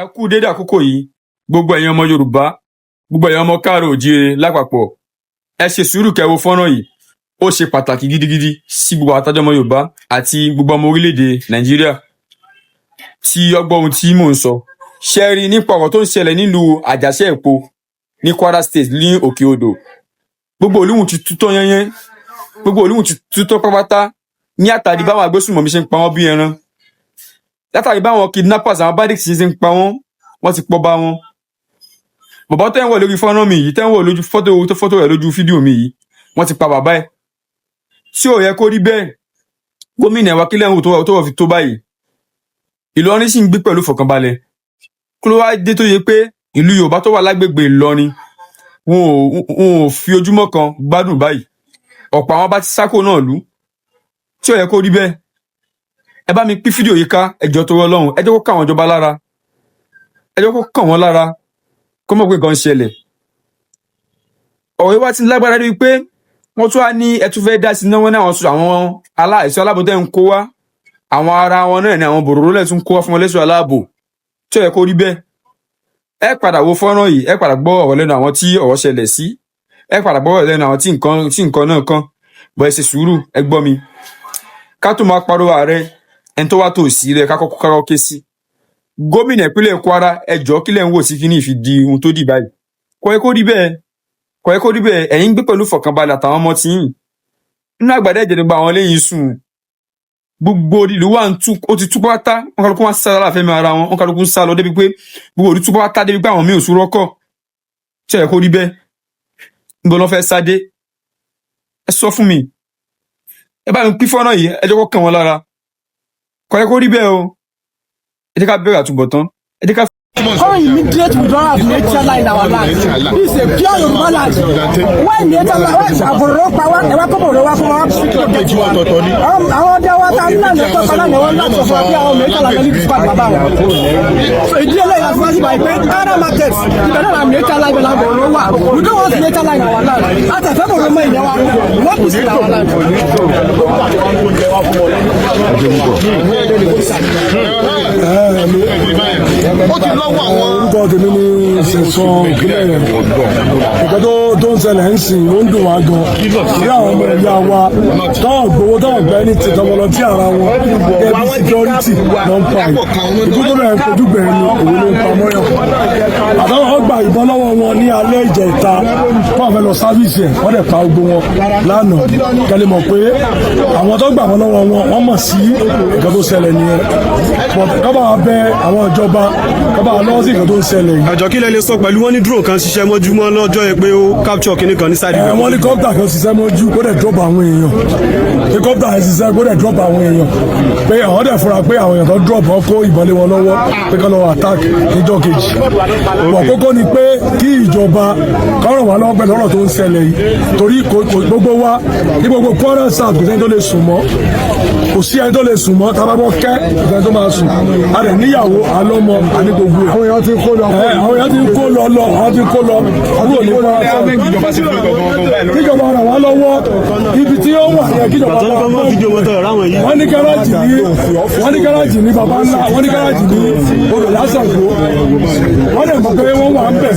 Ẹ kú dédé àkókò yìí, gbogbo ẹ̀yin ọmọ Yorùbá, gbogbo ẹ̀yin ọmọ káàárọ̀ oòjíire lápapọ̀. Ẹ ṣe sùúrù kẹ́ wo fọ́nrán yìí. Ó ṣe pàtàkì gidigidi sí gbogbo àtàjọ ọmọ Yorùbá àti gbogbo ọmọ orílẹ̀-èdè Nàìjíríà tí ọgbọ́n ohun tí mò ń sọ. Ṣe rí nípa ọ̀rọ̀ tó ń ṣẹlẹ̀ nílùú Àjàṣẹ́ Èpo ní Kwara State ní Òkè Odò. Gbogbo ìlú ti tútọ́ yẹ́nyẹ́n, gbogbo ìlú ti tútọ́ pátápátá ní àtàrí báwọn agbésùnmọ̀mí ṣe ń pa wọ́n bí ẹran, látàrí báwọn kidnappers, àwọn bandits ṣe ń pa wọ́n. Wọ́n ti pọ̀ bá wọn. Bàbá tẹ́ ń wọ̀ lórí fọ́nrán mi yìí, tẹ́ ń wọ̀ lójú fọ́tò fọ́tò rẹ̀ lójú fídíò mi yìí, wọ́n ti pa bàbá ẹ̀. Tí ò yẹ kó rí bẹ́ẹ̀. Gómìnà wa, kílẹ̀ ń wò tó wọ̀ fi tó báyìí? Ìlọrin sì ń gbé pẹ̀lú ìfọ̀kànbalẹ̀. Kí ló wá dé tó yẹ pé ìlú Yorùbá tó wà lágbègbè Ìlọrin, wọn ò fi ojúmọ́ kan gbádùn báyìí? Ọ̀pọ̀ àwọn bá ti sákò náà lú tí ò yẹ kó rí bẹ́ẹ̀. Ẹ bá mi pín fídíò yìí ká. Ẹ jọ̀ọ́, torí Ọlọ́run, ẹ jẹ́ kó kà wọ́n jọba lára, ẹ jẹ́ kó kàn wọ́n lára, kó mọ̀ pé nǹkan ń ṣẹlẹ̀. Ọ̀rọ̀ yìí wá ti lágbára rí pé wọ́n tún wá ní ẹ tún fẹ́ dá sí náwó ní àwọn aláìsí aláàbò tẹ́ ń kó wá, àwọn ara wọn náà ní àwọn bòròró lẹ̀ tún kó wá fún wọn lẹ́sọ̀ aláàbò tí ò yẹ kó rí bẹ́ẹ̀. Ẹ padà wo fọ́nrán yìí, ẹ padà gbọ́ ọ̀rọ̀ lẹ́nu àwọn tí ọ̀rọ̀ ṣẹlẹ̀ sí, ẹ padà gbọ́ ọ̀rọ̀ lẹ́nu àwọn tí nǹkan náà kàn bọ́. Ẹ ṣe sùúrù, ẹ gbọ́ mi. Ká tó máa pariwo ààrẹ, ẹni tó wá tó sí rẹ, ká kọ́kọ́ kọ́kọ́ ké sí gómìnà ìpínlẹ̀ Kwara. Ẹ jọ̀ọ́, kílẹ̀ ń wò sí kíní ìfi di ohun tó dì báyìí? Kò yẹ kó rí bẹ́ẹ̀, kò yẹ kó rí bẹ́ẹ̀. Ẹ̀yin ń gbé pẹ̀lú ìfọ̀kànbalẹ̀ àtàwọn ọmọ tí yìn nínú àgbàdo ẹ̀jẹ̀ nígbà àwọn lẹ́yìn sùn. Gbogbo ìlú wa ń tú, ó ti tú pátá. Wọn kálukú wọn sá láfẹ́mi ara wọn, wọn kálukú ń sá lọ débi pé gbogbo ìlú tú pátá, débi pé àwọn míì ò sún rọ́kọ̀ tí ò yẹ kó rí bẹ́ẹ̀. Níbo ló fẹ́ sá dé? Ẹ sọ fún mi. Ẹ bá mi pín fọ́nrán yìí, ẹ jẹ́ kó kàn wọ́n lára. Kò yẹ kó rí bẹ́ẹ̀ o. Ẹ jẹ́ ká bẹ̀rẹ̀ àtúbọ̀tán, ẹ jẹ́ ká Come immediate withdrawal of Miyetti Allah in our land. This is a pure Yoruba land. Why Miyetti Allah? Why àbòrò pa wá? Ẹ wá kó bòrò wá fún wa. Àwọn ọdẹ wa ta ní lànà ẹ̀kọ́ kan lánàá, wọn láti sọ fún wa bí àwọn Miyetti Allah lọ ní squad bàbá wọn. So ìdí eléyìí láti wá sí báyìí pé Ghana market ibẹ̀ náà la Miyetti Allah, ibẹ̀ la bòrò wà. We don't want Miyetti Allah in our land. A tẹ̀ fẹ́ bòrò mọ́ ilẹ̀ wa. We want peace in our land. Ó ti lọ́wọ́ àwọn. Orúkọ tèmi ní Sẹ̀sán ìpínlẹ̀ rẹ̀. Nǹkan tó ń ṣẹlẹ̀ ń sìn, ó ń dùn wá gan bí àwọn ọmọ ìyá wa táwọn gbowó, táwọn gbẹ́ ní ti tọmọlọ tí ara wọn gẹ́gẹ́ bí security ló ń pa yìí. Ikú tó bẹ̀rẹ̀ kojú gbẹ̀rẹ̀ ni òun ló ń pa mọ́yàn. Àtàwọn ọgbà ìbọn lọ́wọ́ wọn ní alẹ́ ìjẹta fún àwọn fẹ́ lọ service ẹ̀, wọ́n dẹ̀ pa gbogbo wọn lánàá. Kẹ́lẹ́ mọ̀ pé àwọn tó gbà wọn lọ́wọ́ wọn, wọ́n mọ̀ sí nǹkan tó ṣẹlẹ̀ nìyẹn. But kọ́ bá wa bẹ àwọn ìjọba, kọ́ bá wa lọ́wọ́ sí nǹkan tó ń ṣẹlẹ̀ yìí. Àjọ, kí lẹ lè sọ pẹ̀lú wọn ní drone kan ṣiṣẹ́ mọ́júmọ́ lọ́jọ́ yẹn pé ó capture kinní kan ní side? Ẹ wọ́n ní kọ́pítà kan ṣiṣẹ́ mọ́jú, kó dẹ̀ drop àwọn èèyàn. Helicopter yẹn ṣiṣẹ́, kó dẹ̀ drop àwọn èèyàn, pé àwọn dẹ̀ fura pé àwọn èèyàn tó drop wọn kó ìbọn lé wọn lọ́wọ́ pé kọ́ lọ attack níjọ́ kejì. Bọ̀ kókó ni pé kí ìjọba kó ràn wá lọ́wọ́ pẹ̀lú ọ̀rọ̀ tó ń ṣẹlẹ̀ yìí, torí gbogbo wa ní gbogbo Kwara South, kò sẹ́ni tó lè sùn mọ́, kò sí ẹni tó lè sùn mọ́. Tá a bá bọ́ kẹ́, kò sẹ́ni tó máa sùn. A dẹ̀ níyàwó alọ́mọ àní gbogbo ẹ̀. Àwọn èèyàn ti kó lọ. Ẹ, àwọn èèyàn ti ń kó lọ lọ, àwọn ti ń kó lọ kúrò ní Kwara South. Kíjọba ràn wá lọ́wọ́ ibi tí ó wà yẹn, kíjọba Ìgbà tó ń bá kọ́ fídíò mọ́tò ráwọn yìí. Wọ́n ní gáràjì ní baba ńlá, wọ́n ní gáràjì ní odò lásàgbó. Wọ́n lè mọ̀ pé wọ́n wà ń bẹ̀.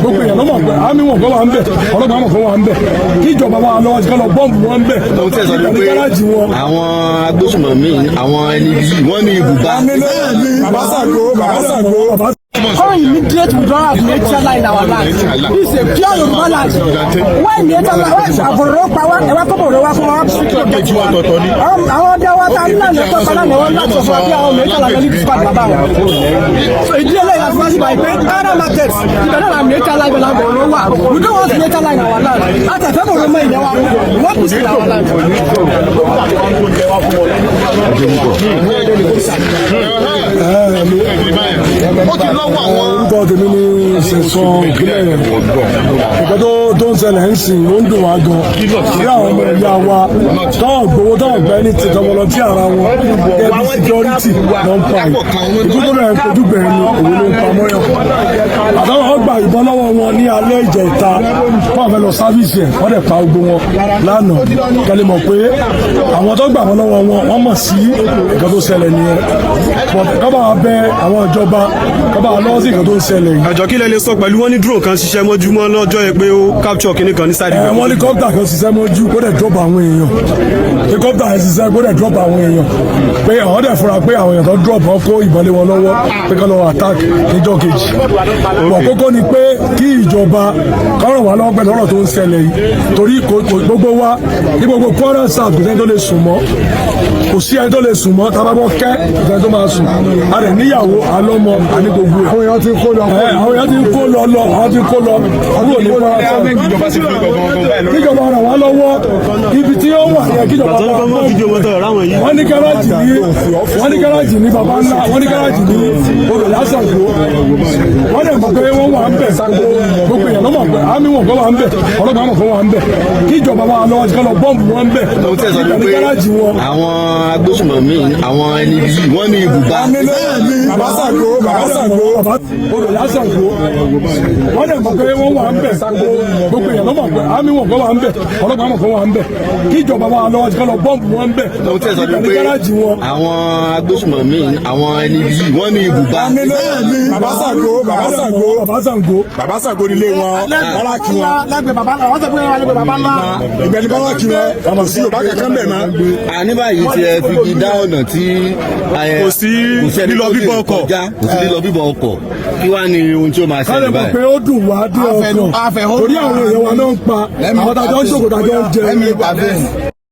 Gbogbo èèyàn ló mọ̀ pé àmì wọn kọ́ wà ń bẹ̀, ọlọ́pàá mọ̀ kọ́ wà ń bẹ̀. Kíjọba wa lọ́wọ́ kí wọ́n lọ bọ́ǹbù wọn ń bẹ̀ Ohun tí ẹ sọ ni ní pé gáràjì wọn. Àwọn agbésùnmọ̀mí, àwọn ẹni yìí, wọ́n ní ibùba. Bàbá Sàgó, bàbá Sàgó, bàbá. Come immediate withdrawal of Miyetti Allah in our land. This is a pure Yoruba land. Why Miyetti Allah? Why àbòrò pa wá? Ẹ wá kó bòrò wá fún wa. Àwọn ọdẹ wa ta ní lànà ẹ̀kọ́ kan lánàá, wọn láti sọ fún wa bí àwọn Miyetti Allah lọ ní squad bàbá wọn. So ìdí eléyìí láti wá sí báyìí pé Ghana market ibẹ̀ náà la Miyetti Allah, ibẹ̀ la bòrò wà. We don't want Miyetti Allah in our land. A tẹ̀ fẹ́ bòrò mọ́ ilẹ̀ wa. We want peace in our land. Ó ti lọ́wọ́ àwọn. Orúkọ tèmi ní Sẹ̀sán ìpínlẹ̀ rẹ̀. Nǹkan tó ń ṣẹlẹ̀ ń sìn, ó ń dùn wá gan bí àwọn ọmọ ìyá wa táwọn gbowó, táwọn gbẹ́ ní ti tọmọlọ tí ara wọn gẹ́gẹ́ bí security ló ń pa yìí. Ikú tó bẹ̀rẹ̀ kojú gbẹ̀rẹ̀ ni òun ló ń pa mọ́yàn. Àtàwọn ọgbà ìbọn lọ́wọ́ wọn. wọn ní alẹ́ ìjẹta, wọ́n fẹ́ lọ service ẹ̀, wọ́n dẹ̀ pa gbogbo wọn lánàá. Kẹ́lẹ́ mọ̀ pé àwọn tó gbà wọ́n lọ́wọ́ wọn, wọ́n mọ̀ sí nǹkan tó ṣẹlẹ̀ nìyẹn. But kọ́ bá wa bẹ àwọn ìjọba, kọ́ bá wa lọ́wọ́ sí nǹkan tó ń ṣẹlẹ̀ yìí. Àjọ, kí lẹ lè sọ pẹ̀lú wọ́n ní drone kan ṣiṣẹ́ mọ́júmọ́ lọ́jọ́ yẹn pé ó capture kinní kan ní side? Ẹ, wọ́n ní kọ́pítà kan ṣiṣẹ́ mọ́jú, kó dẹ̀ drop àwọn èèyàn. Helicopter yẹn ṣiṣẹ́, kó dẹ̀ drop àwọn èèyàn, pé àwọn dẹ̀ fura pé àwọn èèyàn tó drop wọn kó ìbọn lé wọn lọ́wọ́ pé kán lọ attack níjọ́ kejì. Bọ̀ kókó ni pé kí ìjọba kó ràn wá lọ́wọ́ pẹ̀lú ọ̀rọ̀ tó ń ṣẹlẹ̀ yìí, torí gbogbo wa ní gbogbo Kwara South, kò sẹ́ni tó lè sùn mọ́, kò sí ẹni tó lè sùn mọ́. Tá a bá bọ́ kẹ́, kò sẹ́ni tó máa sùn. A rẹ̀ níyàwó alọ́mọ àní gbogbo ẹ̀. Àwọn èèyàn ti kó lọ. Ẹ, àwọn èèyàn ti ń kó lọ lọ, àwọn ti ń kó lọ kúrò ní Kwara South. Kíjọba ràn wá lọ́wọ́, ibi tí ó wà yẹn, kíjọba Tó ń bá fọ́n mọ́ fídíò mọ́tò ráwọn yìí. Wọ́n ní gáràjì ní baba ńlá, wọ́n ní gáràjì ní odò lásàgbó. Wọ́n dẹ̀ mọ̀ pé wọ́n wà ń bẹ̀. Gbogbo èèyàn ló mọ̀ pé àmì wọn kọ́ wà ń bẹ̀, ọlọ́pàá mọ̀ kọ́ wà ń bẹ̀. Kíjọba wa lọ́wọ́ kí wọ́n lọ bọ́ǹbù wọn ń bẹ̀ Ohun tí ẹ sọ ni ní pé gáràjì wọn. àwọn agbésùmọ̀mí, àwọn ẹni yìí, wọ́n ní ibùba. Bàbá Ṣàngó, Bàbá Ṣàngó. Odò lásàgbó. Wọ́n dẹ̀ mọ̀ pé wọ́n wà ń bẹ̀. Gbogbo èèyàn ló mọ̀ pé àmì wọn kọ́ wà ń bẹ̀, ọlọ́pàá mọ̀ kọ́ wà ń bẹ̀. Kíjọba wa lọ́wọ́ kí wọ́n lọ bọ́ǹbù wọn ń bẹ̀ Ohun tí ẹ sọ ni ní pé gáràjì wọn. àwọn agbésùmọ̀mí, àwọn ẹni yìí, wọ́n ní ibùba. Bàbá Ṣàngó, Bàbá Ṣàngó. Bàbá Ṣàngó. Bàbá Ṣàngó nílé wọn, báràkì wọn. Lẹ́gbẹ̀ẹ́ bàbá ńlá, wọ́n sọ pé wọ́n lẹ́gbẹ̀ẹ́ bàbá ńlá. Ìgbẹ́ ní báràkì wọn, kò sí Yorùbá kankan bẹ̀ mọ́. Àní báyìí tí ẹ fi igi dá ọ̀nà tí Kò sí kò sẹ́ni lílọ tó lè bíbọ̀ ọkọ̀. kọjá, kò sí lílọ bíbọ̀ ọkọ̀. Kí wàá ní ohun tí ó máa Kálẹ̀ ṣẹlẹ̀ mọ̀ báyìí? pé ó dùn wá dé ọkàn, torí àwọn èèyàn wa náà ń pa, àwọn tàjọ ń ṣòkò, tàjọ ń jẹun.